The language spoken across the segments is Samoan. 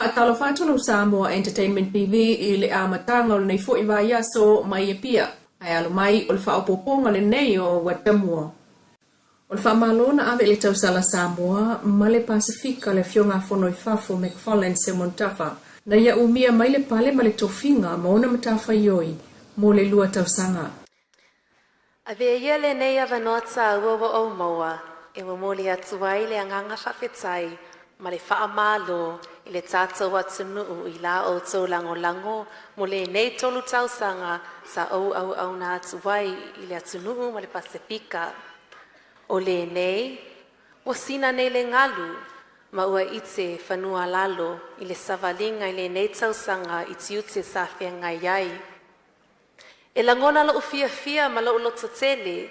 Faatalofa atu lau Samoa Entertainment TV i le amataga o lenei foi vaiaso mai Apia. Ae alo mai o le faaopoopoga lenei o Watamua. O le faamalo na ave i le tausala Samoa ma le Pasefika le Afioga a Fono i Fafo McFarlane Seumanutafa na ia umia mai le pale ma le tofiga ma ona matafaioi mo le 2 tausaga. Avea ia lenei avanoa tāua ua ou maua e momoli atu ai le agaga faafetai ma le faamalo i le tatou atunuu i la outou lagolago mo lenei 3 tausaga sa ou auauna atu ai i le atunuu ma le Pasefika. O lenei, ua sina nei le galu ma ua ite fanua lalo i le savaliga i lenei tausaga i tiute sa feagai ai. E lagona lo'u fiafia ma lo'u lototele,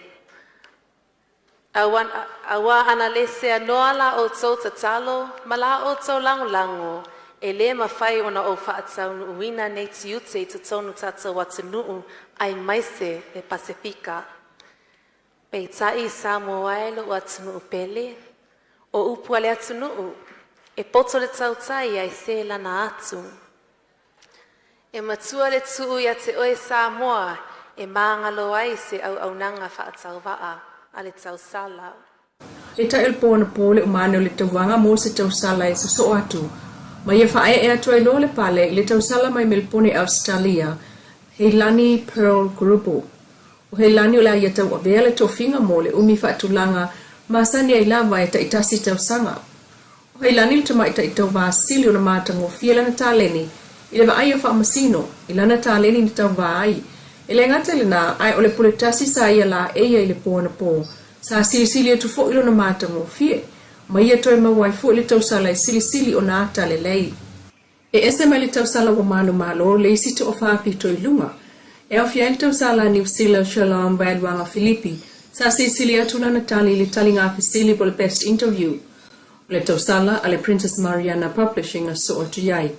auā ana lē seanoa la outou tatalo ma la outou lagolago, e lē mafai ona ou faataunuuina nei tiute i totonu tatou atunuu aemaise le Pasefika. Peitai Samoa e lo'u atunuu pele, o upu a le atunuu, e poto le tautai ae sē lana atu. E matua le tuu ia te oe Samoa e magalo ai se auaunaga faatauvaa a le tausala. Peitai o le po anapo le umane o le tauvaga mo se tausala e sosoo atu ma ia faaee atu ai loa le pale i le tausala mai Melepone Ausetalia, Heilani Pearl Grubel. O Heilani o le a ia tauavea le tofiga mo le umi faatulaga masani ai lava e taitasi tausaga. O Heilani le tamaitai tauvā sili ona matagofie lana taleni i le vaai o faamasino i lana taleni na tauvā ai. E le gata i lena, ae o le pule tasi sa ia laeia i le po anapo, sa silisili atu foi lona matagofie, ma ia toe maua ai foi le tausala e silisili ona ata lelei. E ese mai le tausala ua manumalo le isi toafa pito i luga. E aofia ai le tausala a Niu Sila Shalom Vaeluaga Filipi, sa silisili atu lana tali i le taliga fesili po o le Best Interview. O le tausala a le Princess Mariana Publishing na sosoo atu i ai.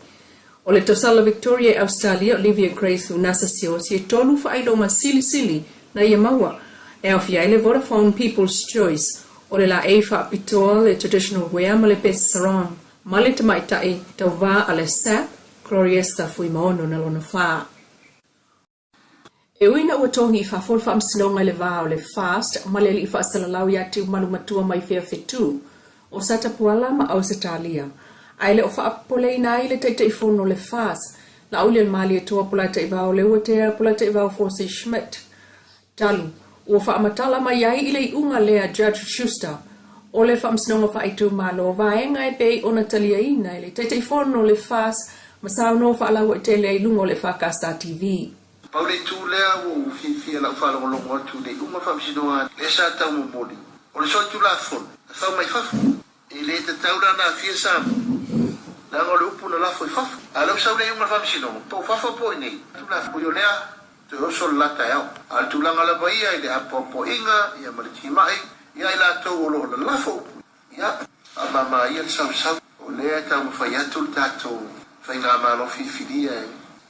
O le tausala Victoria i Ausetalia Olivia Grace Unasa Siaosi e 3 faailoga silisili na ia maua, e aofia ai le Vodafone People's Choice, o le laei faapitoa, le Traditional Wear ma le Best Sarong, ma le tamaitai tauvā a le SAP, Gloriesta Fuimaono na lona 4. E ui ina ua togi i fafo le faamasinoga i le va o le FAST ma le alii faasalalau ia Tiumalu Matua mai fea fetu o Satapuala ma Ausetalia, ae le o faapopoleina ai le Taitaifono o le FAST, Laaulialemalietoa Polataivao Leuatea Polataivao Fosi Schmidt, talu ua faamatala mai ai i le iuga lea Judge Schuster o le Faamasinoga Faaitumalo, vaega e pei ona taliaina e le Taitaifono o le FAS ma saunoa faalauaitele ai i luga o le EFKS TV. Pau le itu lea ua ou fiafia lau faalogologo atu i le iuga o le Faamasinoga lea sa taumomoli, o le solitulafono na fau mai fafo. E le tatau la ona aafia Samoa, leaga o le upu na lafo i fafo. A o lea ua sau le iuga o le Faamasinoga, po o fafo po o i inei, tulafono o lea toe oso le la taeao. A o le tulaga lava ia i le apoapoaiga ia ma le timai ia i latou o lo o lalafo upu, ia, faamama ia le sausau. O lea e taumafai atu le tatou faigamalo filifilia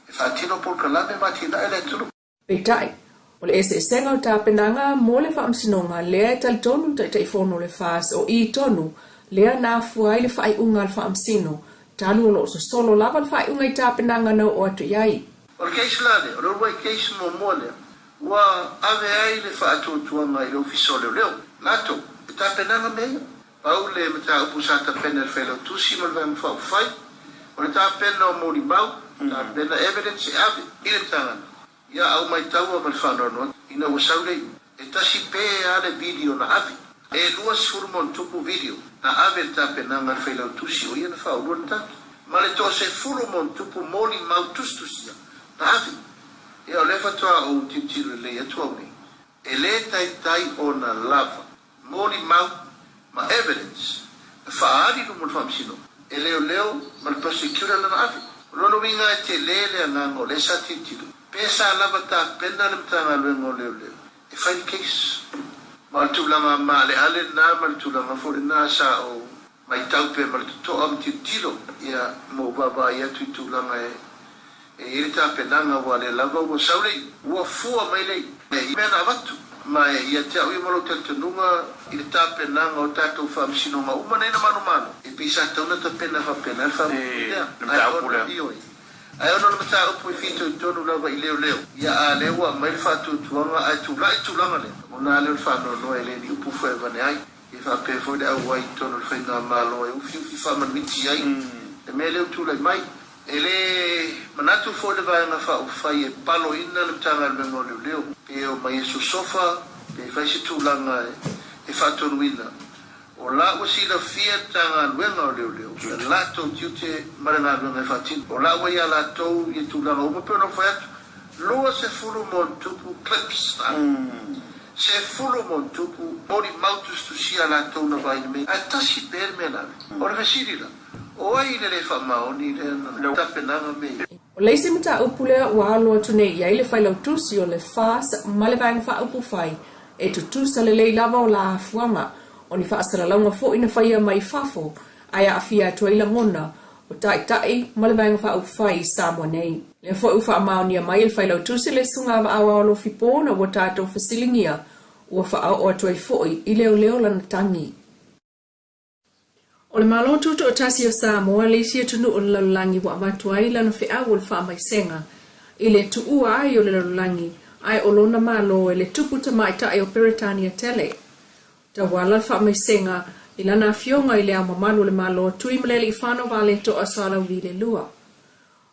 e faatino polokalame ma atinae le atunuu. Peitai, o le eseesega o tapenaga mo le faamasinoga lea e talitonu le Taitaifono o le FAS o i tonu lea na afua ai le faaiuga a le Faamasino, talu o lo o sosolo lava le faaiuga i tapenaga na oo atu i ai. O le case la lea, o le uluai case muamua lea ua ave ai le faatuatuaga i le Ofisa o Leoleo, latou, e tapenaga mea ia. Pau le mataupu sa tapena e le Failautusi ma le Vaega Faaupufai, o le tapena o molimau, tapena evidence e ave i le Matagaluega. Ia au maitaua ma le faanoanoa ina ua sau le iuga, e tasi pe a le video na ave. E 20+ video na ave i le tapenaga a le Failautusi o ia na faaulua le tali, ma le toa-10+ molimau tusitusia na ave. Ia o lea faatoa ou tilotilo lelei atu au nei, e le taitai ona lava molimau ma evidence na faaali i luma o le faamasinoga e leoleo ma le prosecutor lana ave. O lona uiga e tele le agaga o lea sa tilotilo pe sa lava tapena le Matagaluega o Leoleo e fai le case. Ma o le tulaga maaleale lena ma le tulaga foi lena sa ou matau pea ma le totoa ma tilotilo ia ma ou vaavaai atu i tulaga e i ai le tapenaga aua o lea lava ua sau le ua fua mai le mea na avatu. Ma e ia te au ia ma lou talitonuga i le tapenaga o tatou faamasinoga uma nei na manumanu, e pei sa tatau ona tapena faapena le faamoemoe lea. Ae ona, ioe, ae ona o le mataupu e fitoitonu lava i leoleo, ia a lea ua aumai le faatuatuaga ae tulai le tulaga lea, ona a lea o le faanoanoa e le ni upu foi e avane ai. E faapea foi le auai i totonu o le faigamalo e ufiufi faamanuiti ai le mea lea ua tulai mai. E le manatu foi le Vaega Faaupufai e paloina le Matagaluega o Leoleo pe omai e sosofa pe fai se tulaga e faatonuina. O la ua silafia e le Matagaluega o Leoleo le latou tiute ma le galuega e faatino. O la ua ia latou ia tulaga uma pei ona ou fai atu, 20+ clips 10+ molimau tusitusia latou na vaai i le mea, ae tasi pea le mea na ave. O le fesili la, o ai le le faamaoni lea na tapenaga mea ia? O le isi mataupu lea ua alo atu nei i ai le Failautusi o le FAS ma le Vaega Faaupufai e tutusa lelei lava o la afuaga o ni faasalalauga foi na faia mai fafo ae aafia atu ai lagona o Taitai ma le Vaega Faaupufai i Samoa nei. Lea foi ua faamaonia mai e le Failautusi le Susuga Vaaoao Alofi Pona ua tatou fesiligia ua faaoo atu ai foi i leoleo lana tagi. O le Malo Tutoatasi o Samoa le isi atunuu o le lalolagi ua avatu ai lana feau o le faamaisega i le tuua ai o le lalolagi ae o lona Malo e le tupu tamaitai o Peretania tele. Tauala le faamaisega i lana Afioga i Le Ao Mamalu o le Malo Tuimalealiifano Vaaleto'a Sualauvi le Lua.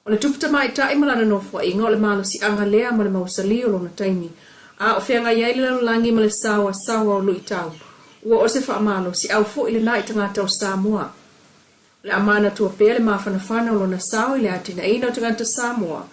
O le tupu tamaitai ma lana nofoaiga o le malosiaga lea ma le mausali o lona taimi, a o feagai ai le lalolagi ma le saoasaoa o luitau, ua o se faamalosiau foi lena i tagata o Samoa. O le a manatua pea le mafanafana o lona sao i le atinaeina o tagata Samoa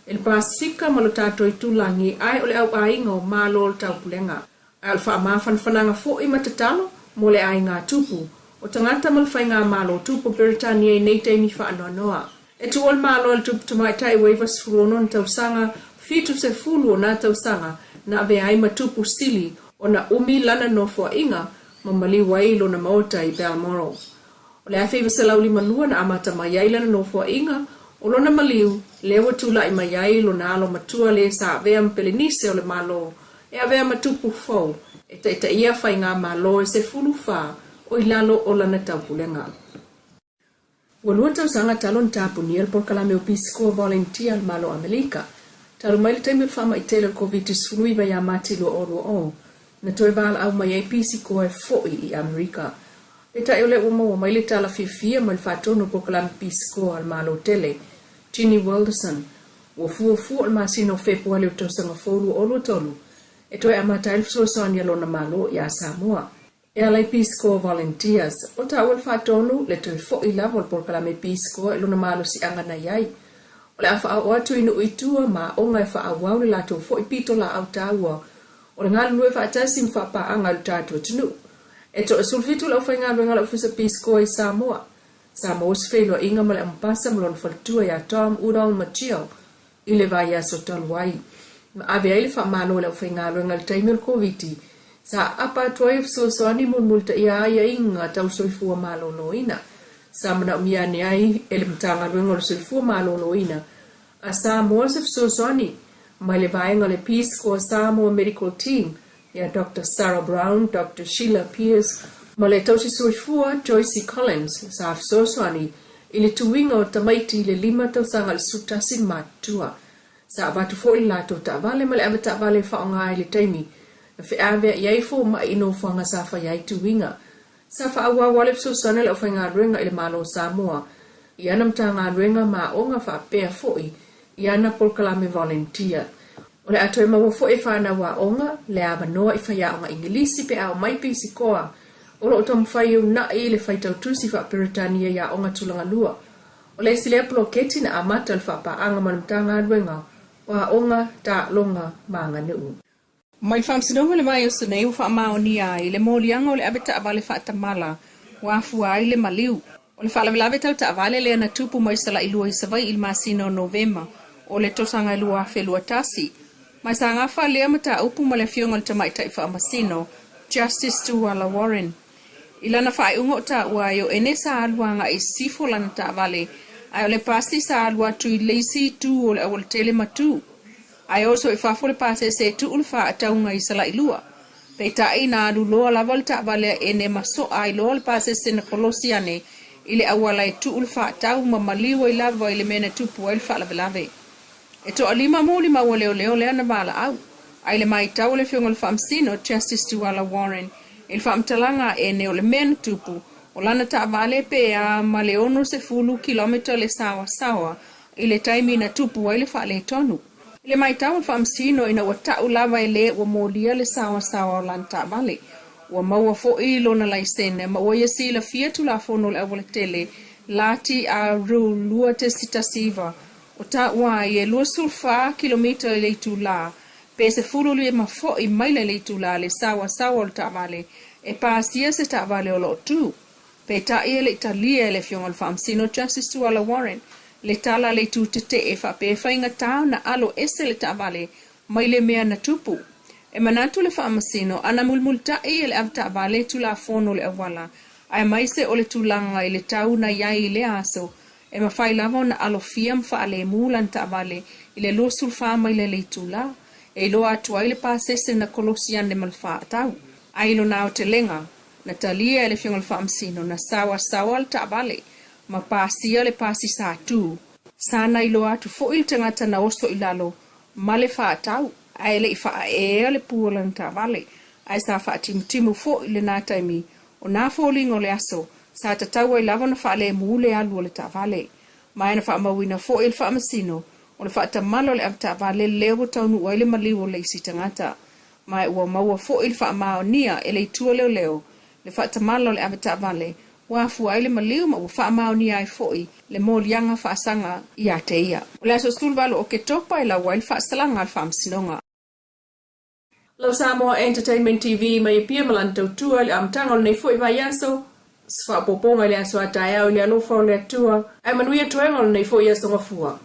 i le Pasefika ma lo tatou itulagi ae o le auaiga o Malo o le Taupulega. Ae o le faamafanafanaga foi ma tatalo mo le aiga tupu, o tagata ma le faigamalo tupu o Peretania i nei taimi faanoanoa. E tuua le Malo e le tupu tamaitai ua 96 ona tausaga, 70 ona tausaga na avea ai ma tupu sili ona umi lana nofoaiga ma maliu ai i lona maota i Balmoral. O le 1952 na amata mai ai lana nofoaiga, o lona maliu, lea ua tulai mai ai lona alo matua le sa avea ma Pelenise o le Malo, e avea ma tupu fou, e taitaia faigamalo e 14 o i lalo o lana taupulega. Ua lua tausaga talu ona tapunia le polokalame o Peace Corps Volunteer a le Malo o Amelika, talu mai le taimi o le faamai tele o le Koviti-19 ia Mati 2020, na toe valaau mai ai Peace Corps e fo'i i Amerika. Peitai o lea ua maua mai le tala fiafia mai le faatonu o polokalame Peace Corps a le Malo tele, Ginny Wilderson, ua fuafua o le masina o Fepuali o le tausaga fou 2023 e toe amata ai le fesoasoani a lona Malo iā Samoa. E ala i Peace Corps Volunteers, o taua le faatonu le toe fo'i lava o le polokalame Peace Corps i lona malosiaga na i ai. O le a faaoo atu i nuu i tua ma aoga e faaauau le latou fo'i pitolaau taua o le galulue faatasi ma faapaaga i lo tatou atunuu. E toa-17 le aufaigaluega a le Ofisa Peace Corps i Samoa. Sa maua se feiloaiga ma le Amapasa ma lona faletua ia Tom Udall ma Jill i le vaiaso talu ai. Ma ave ai le faamalo i le aufaigaluega i le taimi o le Koviti, sa aapa atu ai o fesoasoani mulimulitaia aiaiga tau soifua maloloina. Sa manaomia ane ai e le Matagaluega o le Soifua Maloloina a Samoa se fesoasoani mai le vaega o le Peace Corps Samoa Medical Team ia Doctor Sarah Brown, Doctor Sheila Pearce ma le tausisoifua Joycie Collins sa fesoasoani i le tuiga o tamaiti i le lima tausaga i le 11 le matutua. Sa avatu foi le latou taavale ma le avetaavale e faaaoga ai le taimi na feaveai ai fomai i nofoaga sa faia ai tuiga. Sa faaauau lava le fesoasoani a le aufaigaluega i le Malo o Samoa i ana Matagaluega ma aoga faapea foi i ana polokalame volunteer. O le a toe maua foi e fanau aoga le avanoa i faiaoga Igilisi pe a omai pisikoa o lo o taumafai e uunai le faitau tusi faa-Peretania i aoga tulaga lua. O le isi lea poloketi na amata le faapaaga ma le Matagaluega o Aoga, Taaloga ma Aganuu. Mai le Faamasinoga o le vaiaso nei ua faamaonia ai le moliaga o le avetaavale faatamala ua afua ai le maliu. O le faalavelave tau taavale lea na tupu mai Salailua i Savaii i le masina o Novema o le tausaga 2021. Ma sa gafa lea mataupu ma le afioga i le Tamaitai Faamasino, Justice Tuala Warren. I lana faaiuga o taua ai o ene sa alu agai i sisifo lana taavale, ae o le pasi sa alu atu i le isi itu o le aualatele ma tu. Ae oso i fafo le pasese e tuu le faatauga i Salailua. Peitai, na alu loa lava le taavale a Ene ma soa ai loa le pasese na kolosi ane i le auala e tuu le faatau ma maliu ai lava i le mea na tupu ai le faalavelave. E toalima molimau a leoleo lea na valaau. A i le matau a le Afioga i le Faamasino, Justice Tuala Warren, i le faamatalaga a Ene o le mea na tupu, o lana taavale pe a ma le 60 kilomita le saoasaoa i le taimi na tupu ai le faaletonu. I le matau a le Faamasino ina ua tau lava e le ua molia le saoasaoa o lana taavale, ua maua foi lona laisene ma ua ia silafia Tulafono o le Aualatele Lati A Rule 2.19 o taua ai e 24 kilomita i le itulā pe 15 foi maila i le itulā le saoasaoa o le taavale e pasia se taavale o lo o tu. Peitai e le i talia e le Afioga i le Faamasino Justice Tuala Warren le tala a le itu tetee faapea e faigata ona alo ese le taavale mai le mea na tupu. E manatu le Faamasino ana mulimulitai e le avetaavale Tulafono o le auala aemaise o le tulaga i le tau na i ai i lea aso e mafai lava ona alofia ma faalemu lana taavale i le 24 maila i le itula e iloa atu ai le pasese na kolosi ane ma le faatau. A i lona aotelega, na talia e le Afioga i le Faamasino na saoasaoa le taavale ma pasia le pasi sa tu. Sa na iloa atu foi le tagata na oso i lalo ma le faatau, ae le i faaeaea le pu o lana taavale, ae sa faatimutimu foi i lena taimi o nā foliga o le aso sa tatau ai lava ona faalemu le alu o le taavale. Ma e na faamauina foi e le Faamasino o le faatamala o le avetaavale lea ua taunuu ai le maliu o le isi tagata. Ma ua maua foi le faamaonia e le Itu o Leoleo le faatamala o le avetaavale ua afua ai le maliu ma ua faamaonia ai foi le moliaga faasaga ia te ia. O le aso 18 o Oketopa e lau ai le faasalaga a le Faamasinoga. Lau Samoa Entertainment TV mai Apia ma lana tautua i le amataga o lenei foi vaiaso, se faaopoopoga i le aso a taeao i le alofa o le Atua, ae manuia toega o lenei foi aso Gafua.